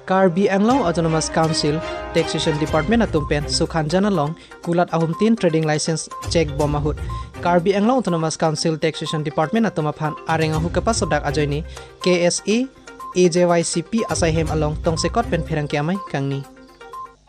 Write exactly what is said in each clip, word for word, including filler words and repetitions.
Karbi Anglong Autonomous Council Taxation Department atum pen Sukhanjan along kulat ahumtin trading license check bom ahut Karbi Anglong Autonomous Council Taxation Department atum aphan areng ahu kepasodak ajoine K S A A J Y C P asai hem along tongsekot pen pherangke amei kangni.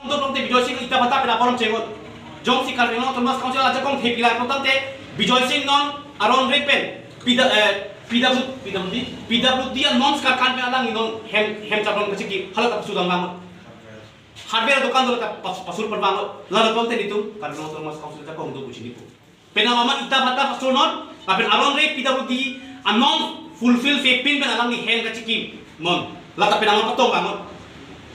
Untuk nanti Bijoy Singh ita bata pina forum chengon. Jongsi Karbi Anglong Autonomous Council ajakong thepi lang tangte Bijoy Singh non aron repen P W, eh, P W, P W D, P W D an non sekarkan pen alang non hem, hem chablon kachiki hala ta sudang bangot. Hardware dokan do ta pas-, pasur pen bangot. Lalu konten itu Karbi Anglong Autonomous Council ajakong do buchini po. Penang amat ita bata pasur non, lapen aron re P W D anon fulfill se pin pen alangli hem kachiki non. Lata penang amat patong bangot.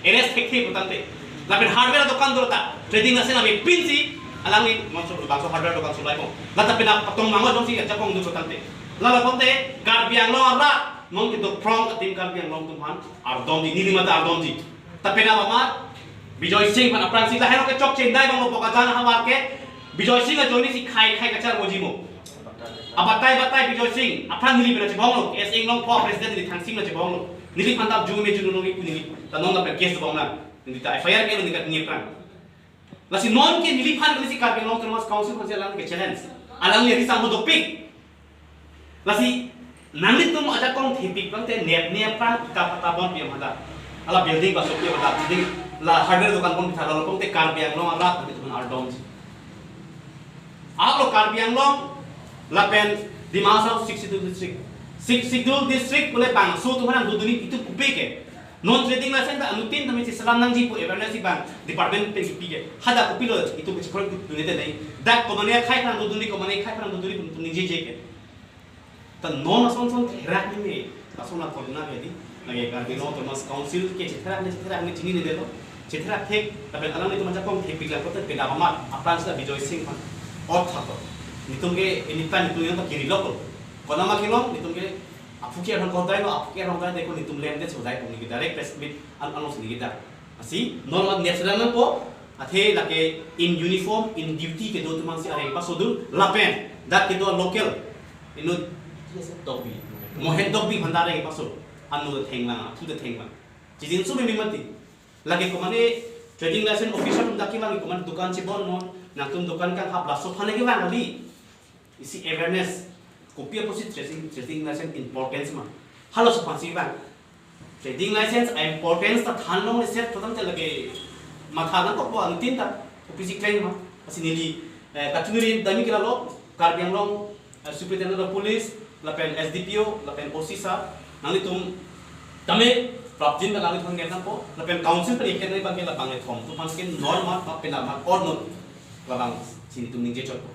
Arrest thekthe pu tangte. Lapen hardware dokan do ta trading license ave pinsi alangli non so bangso hardware dokan sulai mo. Lata penang patong bangot jongsi ajakong do pu tangte. Lalo konte Karbi Anglong arat non kedo prong atim Karbi Anglong atum aphan ardomji, neli mate ardomji. Ta penang amat Bijoy Singh aphan aphrangsi lahai lo kechok chendai bang lo Bokajan ahavar ke Bijoy Singh ajoine si khai khai kacharboji mo. Abatai batai Bijoy Singh aphrang neli pen chibong lo, S A Inglongpho president neli Thangsing lo chibong lo. Neliphan ta June me June lo neli ta non lapen case bong nang. Neli ta F I R ke neli ka neli aphrang. Lasi non ke neliphan neli si Karbi Anglong Autonomous Council aphansi alang ke challenge. Alangli risang mo dopik. Lasi nanglitum ajakong thepik tangte nep nep pang ita bata bompi amada. Ala building ba sopi amada. Building la hardware dokan bompi tha lalo tangte Karbi Anglong arat nanglitum ardomji. Alo Karbi Anglong lapen Dima Hasao Sixth Schedule District. Sixth Schedule District pule bangso atum aphan dodun-ik itum pupe ke. Non trading license ta anuttin tame si selam nangji pu awareness si bang department pen kipi ke. Hadak kopilo itum ke chikor dun-ik te nai. Dak komane akhai aphan dodun-ik, komane akhai aphan dodun-ik itum ningjeje ke. Ta non ason son therak ni me, ason la korna me di. Lake Karbi Anglong Autonomous Council ke chetherak ni, chetherak ni chinine delo. Chetherak thek, lapen alanglitum ajakong thepik lang kote penang amat aphrangsi Bijoy Singh aphan ot thap. Netum ke anytime netum yang ta kiri loko. Konat ma kelong, netum ke aphu ke arong kodai lo, aphu ke arong kodai ko netum lem de chodai ko neli direct press meet an announce neli da. Lasi non la next lang po, athe lake in uniform, in duty kedo atum aphansi areng pasodun, lapen dak kedo local inut Tokbi, Mohen Tokbi aphan ta areng paso, anu ta thenglang, aphu ta thenglang. Chijin su mimi mati. Lake komane trading license officer atum dak kevang, komane dukan chibon non, nangtum dukan kanghap laso aphan le kevang kali. Isi awareness, kopi apotsi trading, trading license importance ma. Halaso aphansi bang. Trading license a importance ta than long set totam te lake matha nangkokpo anuttin ta. Kopisi klem ma. Lasi neli, eh, kachiningri dami ke lalo, Karbi Anglong, eh, Superintendent of Police, lapen S D P O, lapen O C sir, nanglitum tame prapjin ta nanglitum ngen nangpo, lapen council pen iken nai bang ke labang le thom, atum aphan ke normal, ma penang amat or not, labangsi netum ningje chotpo.